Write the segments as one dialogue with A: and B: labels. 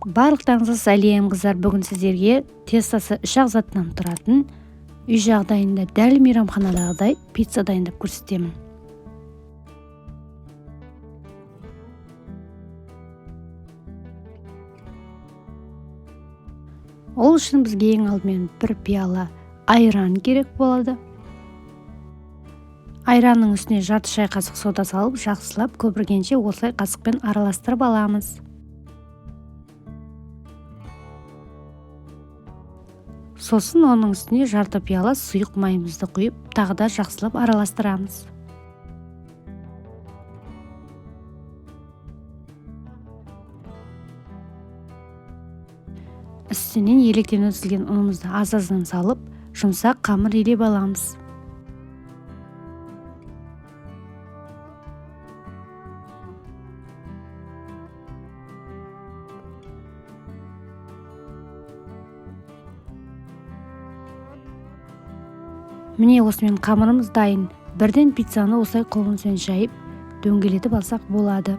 A: Барлықтарыңызға сәлем, қыздар! Бүгін сіздерге тестосы үш-ақ заттан тұратын, үй жағдайында дәл мейрамханадағыдай пицца дайындап көрсетемін. Ол үшін бізге ең алдымен бір пиала айран керек болады. Айранның үстіне жарты шай қасық сода салып, жақсылап көпіргенше осылай қасықпен араластырып аламыз. Сосын оның үстіне жарты пиала сұйық майымызды құйып, тағы да жақсылап араластырамыз. Үстінен електен өткізілген ұнымызды аз-аздан салып, жұмсақ қамыр илеп аламыз. Міне, осымен қамырымыз дайын. Бірден пиццаны осылай қолымызбен жайып, дөңгелетіп алсақ болады.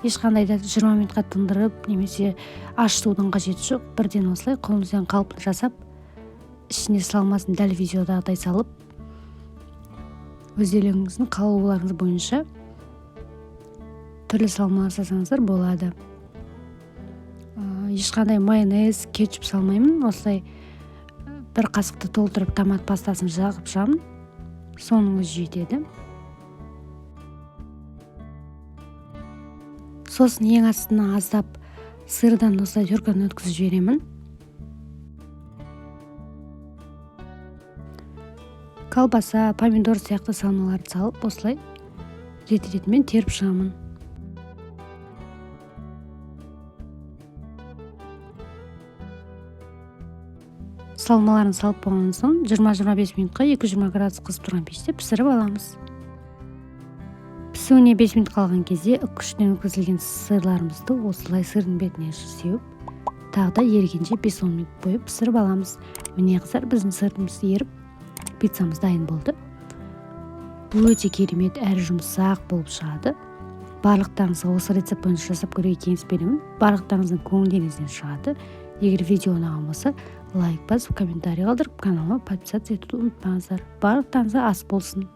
A: Ешқандай да 20 минутқа тындырып немесе ашытудың қажеті жоқ. Бірден осылай қолымызбен қалпын жасап, ішіне салмасын дәл видеодағыдай салып, өздеріңіздің қалауларыңыз бойынша түрлі салмалар жасасаңыздар болады. Ешқандай майонез, кетчуп салмаймын. Осылай бір қасықты толтырып томат пастасын жағып шығамын. Соның өзі жетеді. Сосын ең астына аздап сырдан осылай терканы өткізіп жіберемін. Колбаса, помидор сияқты салмаларды салып, осылай рет-ретімен теріп шығамын. Салмаларын салып болған соң 20-25 минутқа 220 градус қызып тұрған пеште пісіріп аламыз. Пісуіне 5 минут қалған кезде үккіштен өткізілген сырларымызды осылай сырдың бетіне сеуіп, тағы да ерігенше 5-10 минут бойы пісіріп аламыз. Міне, қыздар, біздің сырымыз еріп, пиццамыз дайын болды. Өте керемет әрі жұмсақ болып шығады. Барлықтарыңызға осы рецепт бойынша жасап көруге кеңес беремін. Барлықтарыңыздың көңілдеріңізден шығады. Егер видео ұнаған болса, лайк басып, комментарий қалдырып, каналыма подписаться етуді ұмытпаңыздар. Барлықтарыңызға ас болсын.